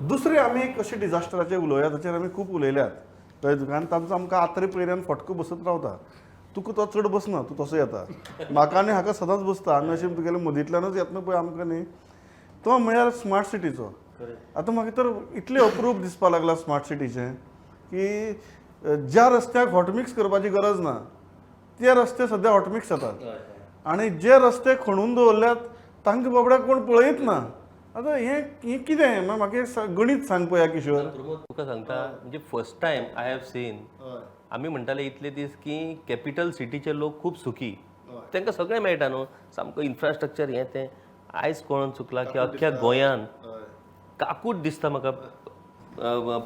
दुसरें आमी एक अशें डिजास्टराचेर उलोवया, ताचेर आमी खूब उलयल्यात, कळ्ळें तुका? आनी तांचो आमकां आत्रे पयऱ्यान फटको बसत रावता. तुका तो चड बसना, तूं तसो येता. म्हाका आनी हाका सदांच बसता. आमी अशें तुगेले मदींतल्यानूच येतना पळय आमकां न्ही, तो म्हळ्यार स्मार्ट सिटीचो. आतां म्हाका तर इतलें अप्रूप दिसपा लागला स्मार्ट सिटीचें की ज्या रस्त्याक हॉटमिक्स करपाची गरज ना ते रस्ते सद्या हॉटमिक्स जातात आनी जे रस्ते खणून दवरल्यात तांकां बाबड्याक कोण पळयत ना. आतां हें हें कितें? मागीर म्हाका एक गणीत सांग पळया किशोर. प्रमोद, तुका सांगता, म्हणजे first time I have seen, आमी म्हणटाले इतले दीस की कॅपिटल सिटीचे लोक खूब सुखी, तांकां सगळें मेळटा न्हू, सामको इन्फ्रास्ट्रक्चर हें तें. आयज कळोन चुकलां की अख्ख्या गोंयान काकूट दिसता म्हाका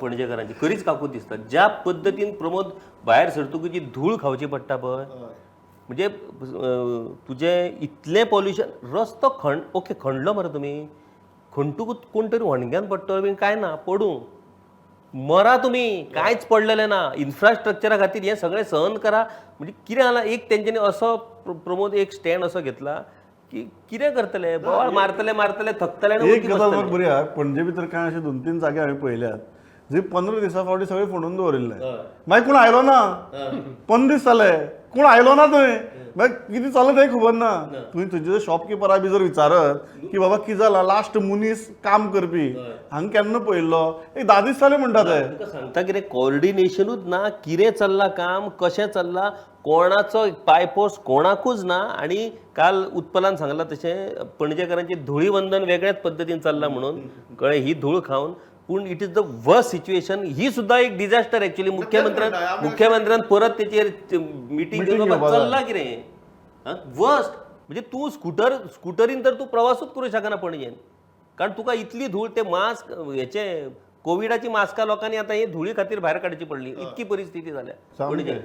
पणजेकारांची, खरीच काकूट दिसता. ज्या पद्दतीन प्रमोद भायर सरतकूच जी धूळ खावची पडटा पळय, म्हणजे तुजें इतलें पॉल्युशन. रस्तो खण, ओके, खणलो मरे तुमी, खणटकूच कोण तरी होणग्यान पडटलो बीन काय ना, पडूं, मरा तुमी, कांयच पडलेलें ना. इन्फ्रास्ट्रक्चरा खातीर हें सगळें सहन करा. म्हणजे कितें जाला, एक तेंच्यांनी असो प्रमोद एक स्टँड असो घेतला की कितें करतले, बोवाळ मारतले मारतले, थकतले आनी एक वग्गी गजाल बसतले. म्हाका बरी आहा, पणजे भितर कांय अशे दोन तीन जागे हांवें पळयल्यात जे 15 दिसां फावटी सगळे फोंडून दवरिल्ले. मागीर कोण आयलो ना, 15 दीस जाले कोण आयलो ना थंय. मागीर कितें चल्लां तें खबर ना. तुवें थंयचे शॉपकिपरा बी जर विचारत की बाबा कितें जालां, लास्ट मनीस काम करपी हांगा केन्ना पळयल्लो, एक 10 दीस जाले म्हणटा ते. तुका सांगता, कितें कोऑर्डिनेशनूच ना. कितें चल्लां काम, कशें चल्लां, कोणाचो पायपोस कोणाकूच ना. आणि काल उत्पलान सांगलां तशें पणजेकारांचें धुळीवंदन वेगळ्याच पद्दतीन चल्लां म्हणून कळ्ळें, ही धूळ खावन. पूण it is the worst situation. ही सुद्दां एक डिझास्टर एक्चुअली. मुख्यमंत्र्यान परत तेचेर मिटींग Meeting घेवपाक जाय. चल्लां कितें वर्स्ट. म्हणजे तूं स्कुटरीन तर तूं प्रवासूच करूं शकना पणजेन, कारण तुका इतली धूळ. ते मास्क हेचे कोविडाची मास्कां लोकांनी आतां हे धुळी खातीर भायर काडची पडली, इतकी परिस्थिती जाल्या पणजे.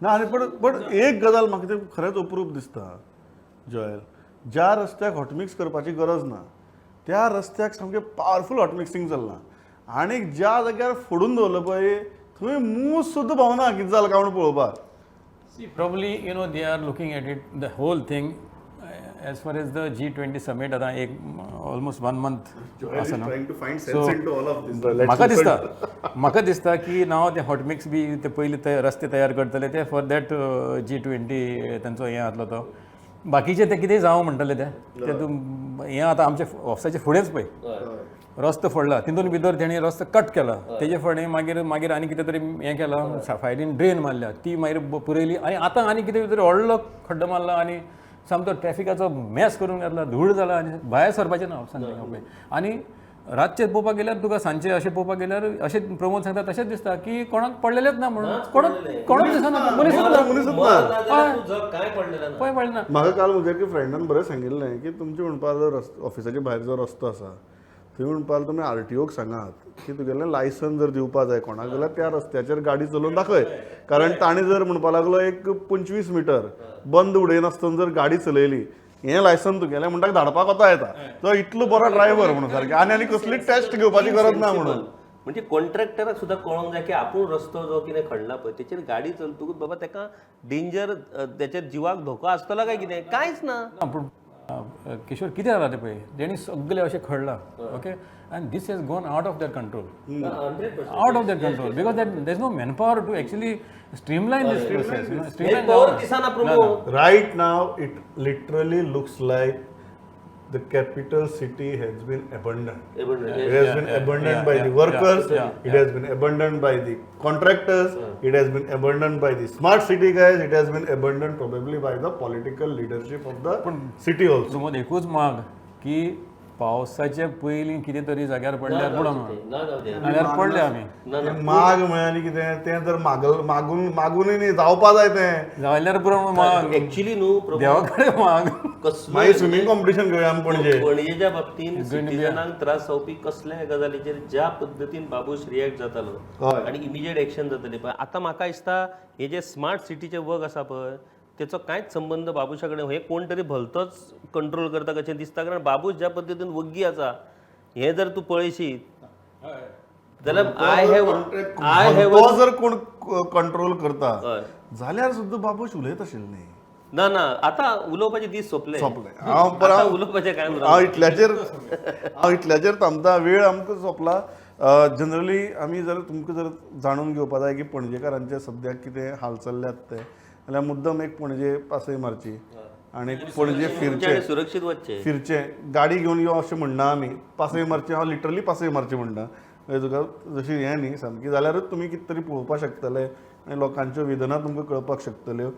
ना, आनी पण एक गजाल म्हाका ते खरेंच अप्रूप दिसता जॉयल, ज्या रस्त्याक हॉटमिक्स करपाची गरज ना त्या रस्त्याक सामकें पावरफूल हॉटमिक्सिंग चल्लां आनी ज्या जाग्यार फोडून दवरलं पळय थंय मूस सुद्दां भोंवना कितें जालां काय म्हणून पळोवपाक. See, probably, they are looking at it, the whole thing, as far as the G20 summit, आता एक almost one month आसा न्हू. To find So, all of this. म्हाका दिसता की नाव ते हॉटमिक्स बी ते पयलीं ते रस्ते तयार करतले ते फॉर that G20 तेंचो हें जातलो तो. बाकीचे ते कितेंय जावं म्हणटले ते ते तूं हें आतां आमच्या ऑफिसाच्या फुडेंच पळय रस्तो फोडला, तितून भितर तेणी रस्तो कट केला, तेजे फुडें मागीर मागीर आनी कितें तरी हें केलां, सायडीन ड्रेन मारल्या, ती मागीर पुरयली आनी आतां आनी कितें तरी व्हडलो खड्डो मारला आनी सामको ट्रॅफिकाचो मेस करून घातला, धूळ जाला आनी भायर सरपाचें ना ऑफिसान पळय. आनी रातचें पळोवपाक गेल्यार तुका सांजचें अशें पळोवपाक गेल्यार अशें प्रमोद सांगता तशेंच दिसता की कोणाक पडलेलेच ना म्हणून, कोणाक कोणाक दिसना, मनीसूच ना. मनीसूच ना. मर ना जाल्यार तूं जग, कांय पडलेलें ना. पळय, पडलें ना. म्हाका काल म्हज्या एका फ्रेंडान बरें सांगिल्लें की तुमचे म्हणपा जो रस्तो, ऑफिसाच्या भायर जो रस्तो आसा थंय म्हणपाक तुमी आरटीओक सांगात की तुगेलें लायसन जर दिवपा जाय कोणाक जाल्यार त्या रस्त्याचेर गाडी चलोवन दाखय, कारण ताणें जर म्हणपा लागलो एक 25 मिटर बंद उडयनासतना जर गाडी चलयली, हें लायसन तुगेलें म्हणटा धाडपाक वता येता, तो इतलो बरो ड्रायव्हर म्हणून सारकें आनी आनी कसली टेस्ट घेवपाची गरज ना म्हणून. म्हणजे कॉन्ट्रॅक्टराक सुद्दां कळोंक जाय की आपूण रस्तो जो कितें खणला पळय तेचेर गाडी चलतकूच बाबा तेका डेंजर, तेच्या जिवाक धोको आसतलो काय कितें, कांयच ना. ना, पूण किशोर, कितें जालां तें पळय, तेणी सगळें अशें खडलां, okay, and this has gone out of their control, out of their control, because that there is no manpower to actually streamline this process. Streamline power दिसना Pramod. Right now, it literally looks like the capital city has been abandoned. Abandoned. It has been abandoned by the workers, it has been abandoned by the contractors, it has been abandoned by the smart city guys, it has been abandoned probably by the political leadership of the city also. Pramod, एकूच माग की पावसाचे पयलीं कितें तरी जाग्यार पडल्यार पुरो. ना जावं जाल्यार पडले आमी. तें माग म्हळ्यार आनी कितें, तें जर मागल मागून मागूनय न्ही जावपा जाय तें. जाल्यार पुरो म्हणून माग. एक्चुली न्हू प्रमोद, देवा कडेन माग. कसलो मागीर स्विमींग कॉम्पिटिशन घेवया आमी पणजे. पणजेच्या बाबतीन सिटीजनांक त्रास जावपी कसल्याय गजालीचेर ज्या पद्दतीन बाबूश रिएक्ट जातालो आनी इमिजिएट एक्शन जातली पळय, आतां म्हाका दिसता हे जे स्मार्ट सिटीचे वर्क आसा पळय तेचो कांयच संबंद बाबूशा कडेन, हे कोण तरी भलतोच कंट्रोल करता कशें दिसता, कारण बाबूश ज्या पद्दतीन वग्गी आसा हे जर तूं पळयशीत जाल्यार I have तो जर कोण कंट्रोल करता हय. जाल्यार सुद्दां बाबूश उलयत आशिल्ले न्ही. ना ना, आता उलोवपाचे दीस सोंपले. सोंपले. हांव आता परत उलोवपाचें काय उरना. हांव इतल्याचेर थांबता. वेळ आमकां सोंपला. जनरली आमी जर तुमकां जर जाणून घेवपा जाय की पणजेकारांचे सद्याक कितें हाल चल्ल्यात ते जाल्यार मुद्दम एक पणजे पासय मारची आनी पणजे फिरचें. आनी सुरक्षीत वचचें. फिरचें. गाडी घेवन यो अशें म्हणना आमी. पासय मारची, हांव लिटरली पासय मारची म्हणटा. म्हणजे तुका जशी हें न्ही सामकी, जाल्यारूच तुमी कितें तरी पळोवपाक शकतले आनी लोकांच्यो वेदना तुमकां कळपाक शकतल्यो.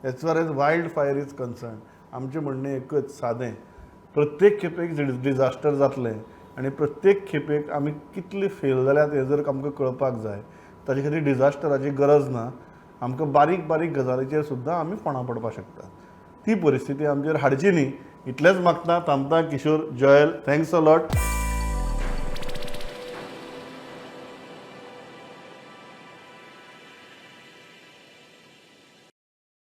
As far as wild fire is concern, आमचें म्हणणें एकच सादें: प्रत्येक खेपेक डिजास्टर जातलें आनी प्रत्येक खेपेक आमी कितले फेल जाल्यात हें जर आमकां कळपाक जाय, ताजे खातीर डिजास्टराची गरज ना. आमकां बारीक बारीक गजालीचेर सुद्दां आमी फोंडा पडपाक शकतात. ती परिस्थिती आमचेर हाडची न्ही इतलेंच मागता. थांबता. Kishore, Joel, thanks a lot.